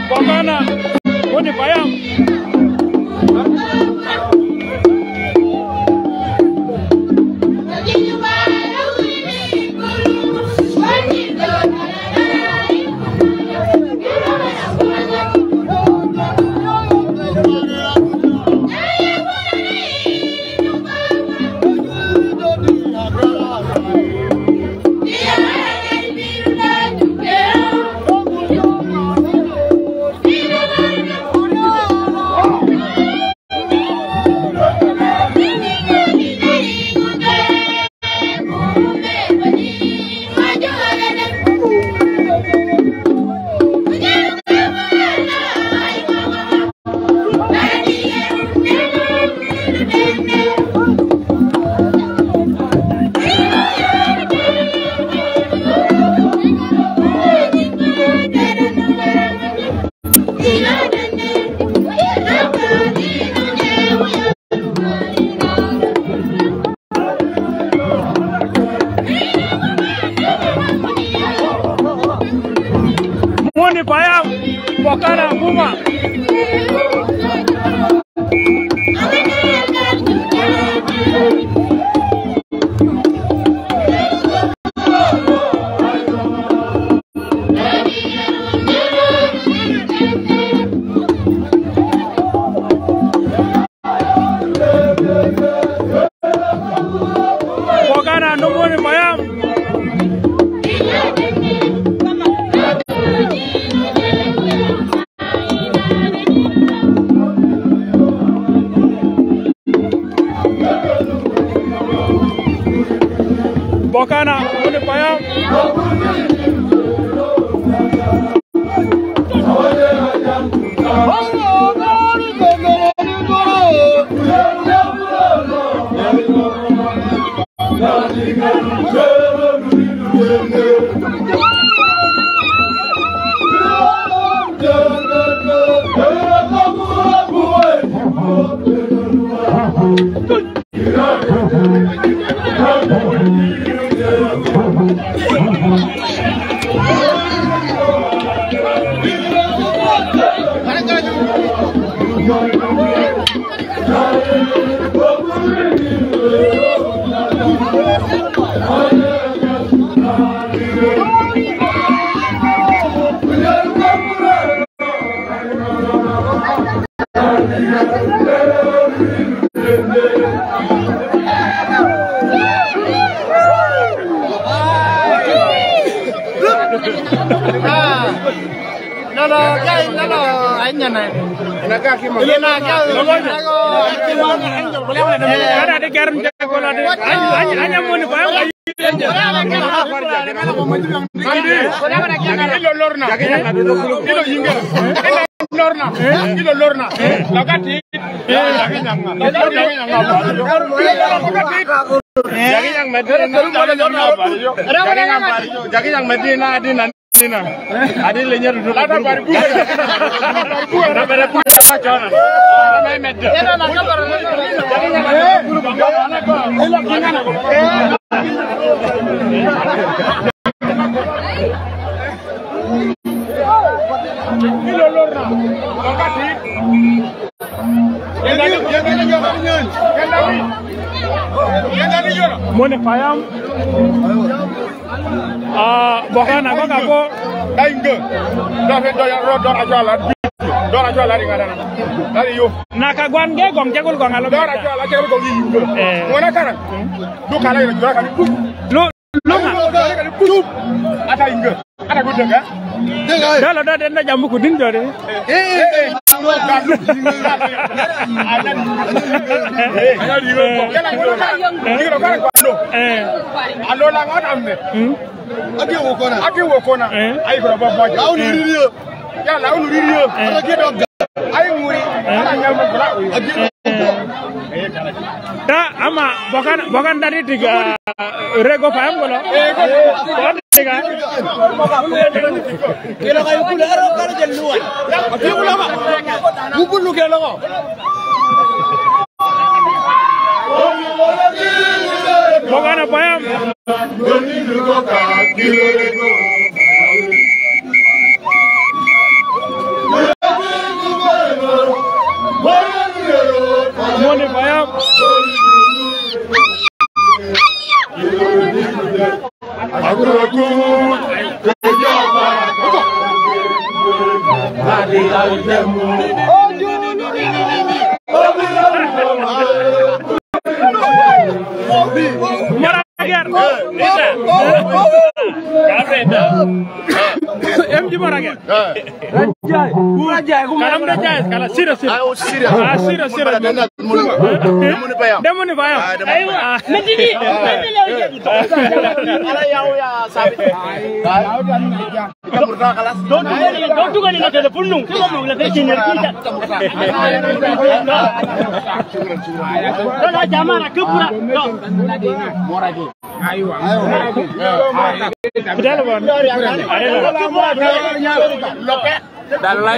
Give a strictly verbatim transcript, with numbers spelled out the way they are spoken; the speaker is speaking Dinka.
Bokana, woni payam. Moni payam, Bokana Buma. Bokana numoni payam. Bokana, woni payam. No, no, guys, no, no, ai nyana. Ina ka ki ma. Ina ka. Kada de garin jago la de. Ai, ai, ai, mo ni ba. Ilo lorna. Ilo yinga. Ilo lorna. Ilo lorna. Lagati. Jagi yang Medina. Jagi yang Medina. Dina. Adi le nyer tu. Lata bari bu. Lata bari bu. Lata bari bu. Lata bari bu. Ila kingana. Ilo lorna. Wakati. Moni payam. Ah, Bokana ko ka ko. Dai nge. Dai dai ro dora jala. Dora jala ri ngada. Dai yo. Na ka gwan ge gong jagul gong alo. Dora jala jagul gong yi. Eh. Mona kara. Du kala yo jura kan. Lu Luma. Ata inge. Ata ku dega. Dega. Dalo da den da jamu ku din jore. Eh, eh, eh. Yala ngolo ka. Ni ro ka kwa do. Eh. Alo la ngat amme. Hmm. Ake wo kona. Ake wo kona. Eh. Ai ko ba ba. Lau ni rio. Ya lau ni rio. Eh. Ake dog. Ai muri. Eh. Ala nyal mo kula. Ake. Eh. Ta ama bakan, bakan dari tiga, rego payam golo. Bakan tiga. Kila kayu kula aro kala jaluan. Ake ulama. Bubulu kila ko. Bogana payam. Moni payam. Marager. M D Marager. Kalam de jais, kala serious, serious. Ah, serious, serious. Demoni payam. Demoni payam. Aiwa. Medini. Ala ya, ya, sabit. Don't, don't, don't do any telephone. Come on, let me see your picture. Don't, don't, don't, don't. Fidel bon. Dalai.